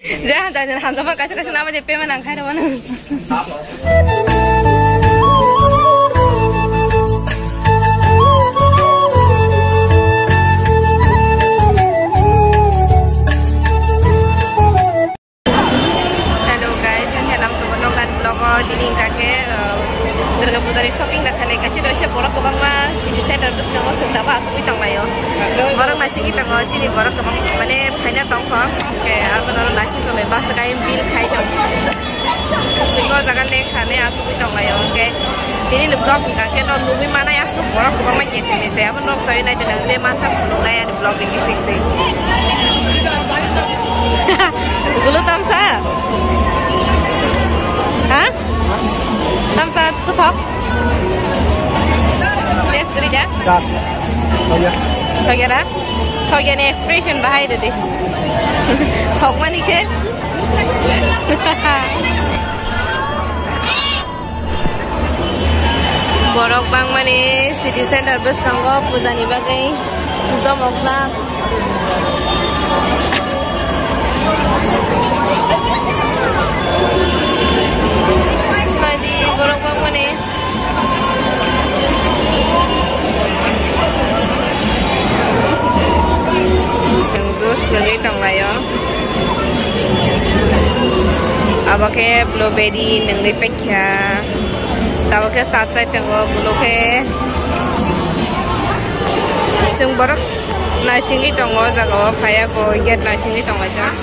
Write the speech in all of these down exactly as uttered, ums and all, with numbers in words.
Ja, ja, ja, hamjama kaisa kaisa nama je payment ang khairok mano. Hello guys, ang helam sobo nokar vlog o dini kake, uh, Durga Puja ni shopping da thale kasi doise borok kwbangma city center bwskango sung da ba asugwi tonglaio. Borok naisingwi tongo, chini borok kwbang mane phaina tongkho. Ke abo norok naising tonglai bus kai bill khai tong. Singo jaga lekha ne asugwi tonglaio. Ke tini ni vlog hingka ke no nugwi manai asuk borok kwbangma kese mese abo nok sai nai dinang je mansa phunuk nai ani vlog ni kisi kisi. Gulu tamsa? Ha? Tamsa thuthok? Test kori ja? Thok ya na? Thok ya ni expression bahai de de. Thok mani ke? Borok bangmani city center bwskango puja ni bagwi jomokjak. Naidi borok bangmani. Chwng juice nugwi tonglaio. Abo khe blueberry nungwi paikha. Tabuk khe sat side tongo, ulo khe chwng borok naisingwi tongo o jaga o, phaiya koi gate naisingwi tonglaijak.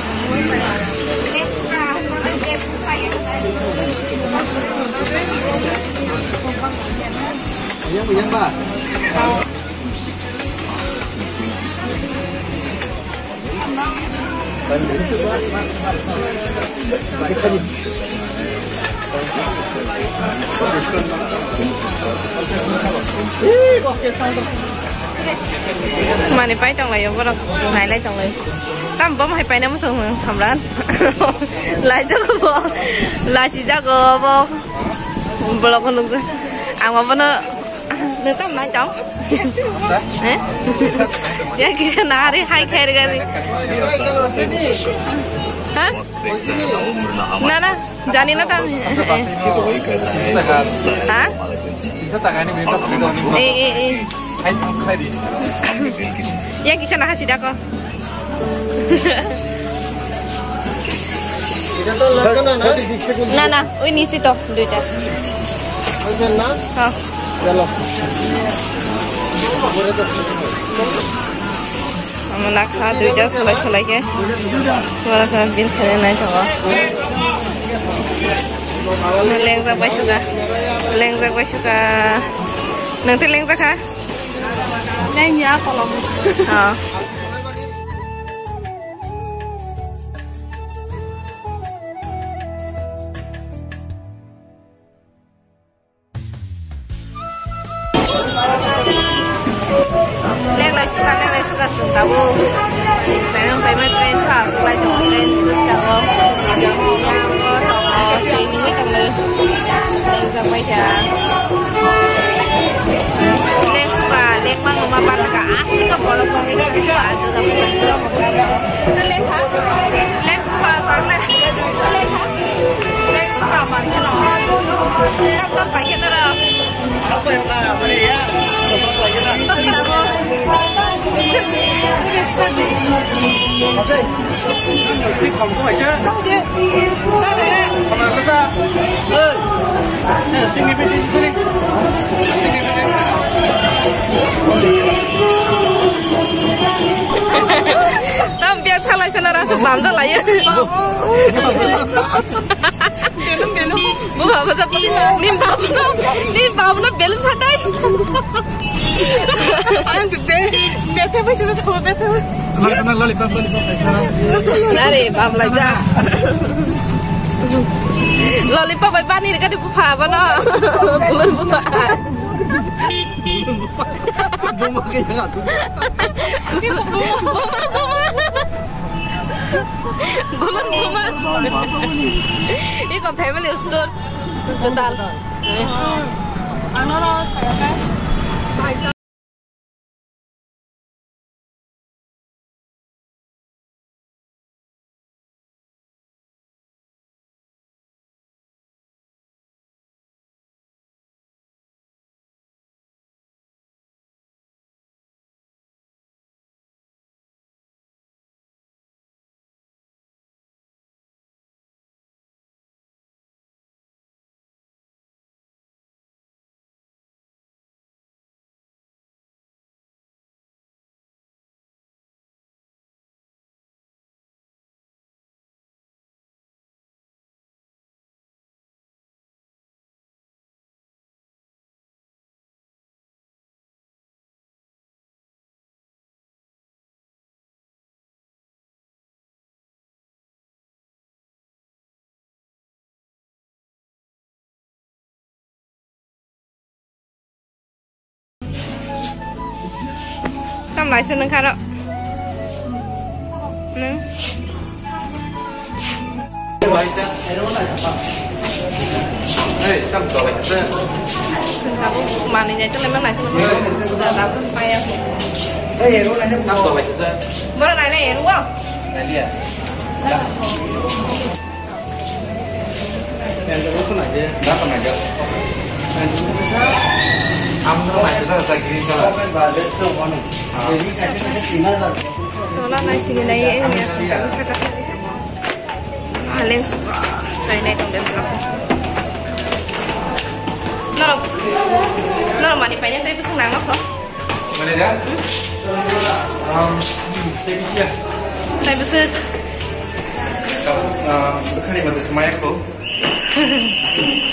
Mani pai tonglaio borok, nailai tonglaio. Tam bom hai paina muchung samran. Laijago bo, lasijago bo. Bolok nukjak. Ang abono. Nung tam nai tong? Eh? Ya kisa nari hai khair gari. Ha? Na na, jani na tam. Ha? Eh, eh, eh. Ya kisa na hasi dako. এটা তো লাগবে না, না? না, না, ওই নিচে তো দুইটা। ওই দেন না? হ্যাঁ। গেল। Amo nakha duita solai solai khe. Oro khe bill khainai tongo. Lengjak bai suka. Lengjak bai suka. Nang tei lengjak kha? Nang ya kolom. Oh. Leglai suka, leglai suka chwng tabuk. Paimang paimang train sa, suklai tongo, train bwskango. Yang o tongo, twi nungwi tongo. Lengjak bai kha. Leng suka, leng mangma ban kha, aswk borok bangwi kha. Leng kha, leng suka, leng kha. Tam biak thalai sana rasa bamja laye. Belum, belum. Bu baba sa, ni baba no, ni baba no belum satai. Ang gede, bete bai sudah coba bete bai. Lollipop, lollipop, lollipop. Nari, baba laja. Lollipop bai pani dekat di buka apa no? Belum buka. Buma kaya nggak tuh. Buma, buma. Iko family store total. Naising nung kharo. Nung. Hey, tam tolai kisa. Sengkabo manui nai tolai manai tolai. Hey, tam tolai kisa. Boro nai nai ruo. Nai dia. Tola nai sini nai, eh, ni asal tak bisa kata. Haleng suka, chai nai tong deh. Noro, noro mani paine tei bisa nang kho. Mana dia? Um, hmm, tei bisa. Tei bisa. Kamu, uh, bukan yang mati semaya kho.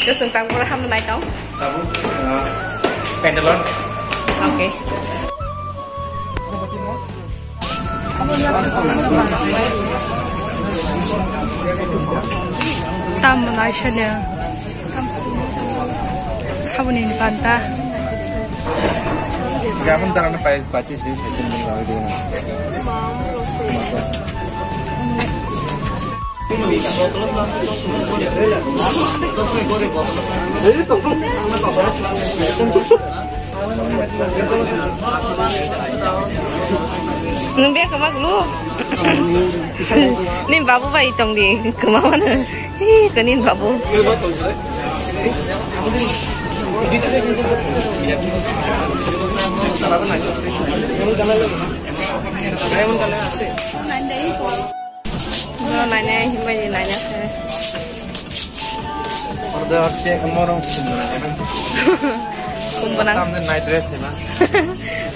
Terus tentang murah ham nai tong. Tabu, uh, pantalon. Oke. Tam naisanya. Sabuni panta. Gabon tarana pai pachi si si. Nung bia kama gulu. Nin babu bai tong di kama mana. Hi, to nin babu. Bro, naina, himbai ni naina se. Order order morong sumna. Kumbanang. Tamne night dress ni ma.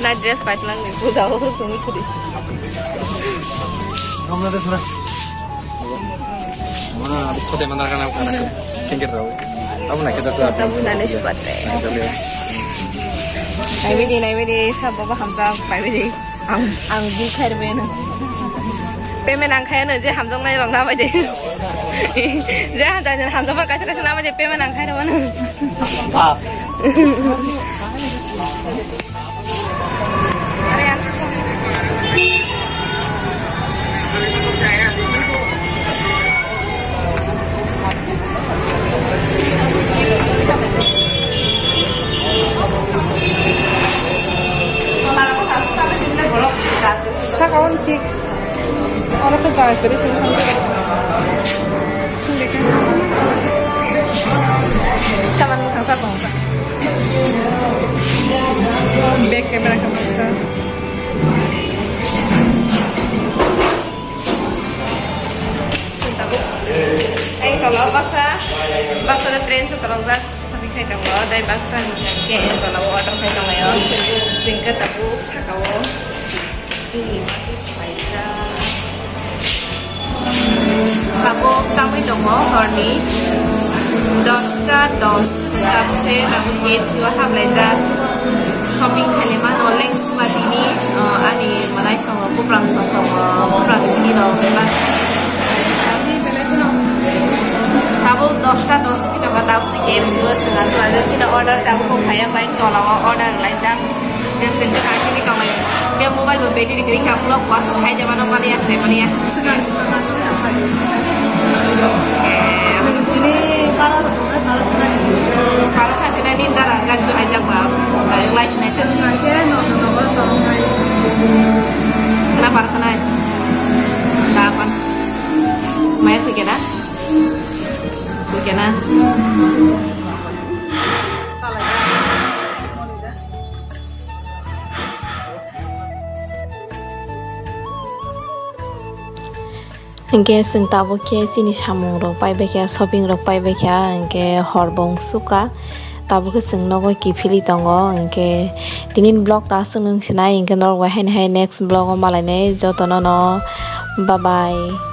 Night dress paitlang ni puja o sumi thudi. Kamna de sura. Mana abu khote mana kana kana. Kengker rao. Abu na kita sa. Tabu nane sipate. Naimedi, naimedi, sa baba hamsa, naimedi. Ang, ang di khair beno. Payment ang khair no je hamjong nai rong na bai de. Je hamjong nai hamjong ma kaisa kaisa na bai de payment ang khair beno. Saka on thik. Oro khe jai kwrwi se wngkha. Saman wngkha sa tong. Back camera khe baksa. Ang tola baksa, baksa na train sa tolong jak. Sabi khai tongo, dai baksa ni khe tola o order khai tongo. Singka tabu saka o. Tabuk tangwi tongo horni dosta dos, tabuk se tabuk K F C o haplaijak. Shopping khaini mano lengsuba tini, uh, ani mwnai songo buprang song tongo, buprang tini rok. Tabuk dosta dos tini tongo, tabuk se K F C o swnga swnga sini order tabuk kok phaiya bai tola o order laijak. Tei chwng khe nai sini tonglaio. Tei mobile bo battery kwrwi khe ulo kuasa khai jabano maliya se maliya. Swkang swkang aswk ya. Nini para rok na para rok na. Para kha sini nini dara gari tu haijak ba. Gari lai sini. Swkang khe no no no no no. Na para kha nai. Da pan. Maya khui kena. Khui kena. Hingke chwng tabuk khe chini samung rok paibaikha, shopping rok paibaikha, hingke hor bo wngsukha, tabuk khe chwng nogo kiphilwi tongo, hingke tini vlog ta aswk nung sinai, hingke norok bai haino hai next vlog o malainai jotono no, bye bye.